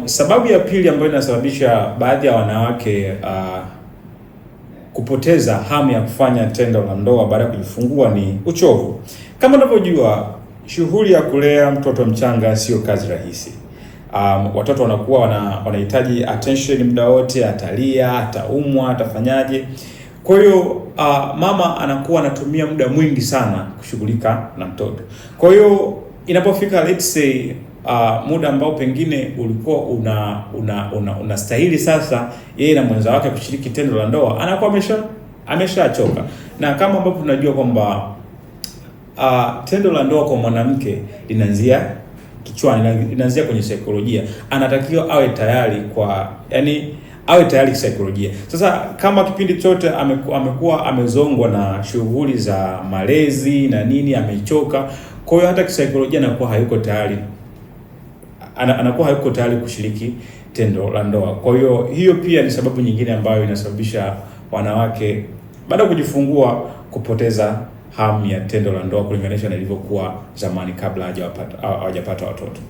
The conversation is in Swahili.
Sababu ya pili ambayo inasababisha baadhi ya wanawake kupoteza hamu ya kufanya tendo la ndoa baada ya kujifungua ni uchovu. Kama unavyojua, shughuli ya kulea mtoto mchanga sio kazi rahisi. Watoto wanakuwa wanahitaji attention muda wote, atalia, ataumwa, atafanyaje. Kwa hiyo mama anakuwa anatumia muda mwingi sana kushughulika na mtoto. Kwa hiyo inapofika, let's say, muda ambao pengine ulikuwa una unastahili sasa yeye na mwenza wake kushiriki tendo la ndoa, anakuwa ameshachoka. Na kama ambavyo tunajua kwamba tendo la ndoa kwa mwanamke linaanzia kichwani, linaanzia kwenye saikolojia. Anatakiwa awe tayari kwa, yani, awe tayari kisaikolojia. Sasa kama kipindi chote amekuwa amezongwa na shughuli za malezi na nini, amechoka, kwa hiyo hata kisaikolojia anakuwa hayuko tayari, anakuwa hayuko tayari kushiriki tendo la ndoa. Kwa hiyo hiyo pia ni sababu nyingine ambayo inasababisha wanawake baada ya kujifungua kupoteza hamu ya tendo la ndoa kulinganisha na ilivyokuwa zamani kabla hawajapata watoto.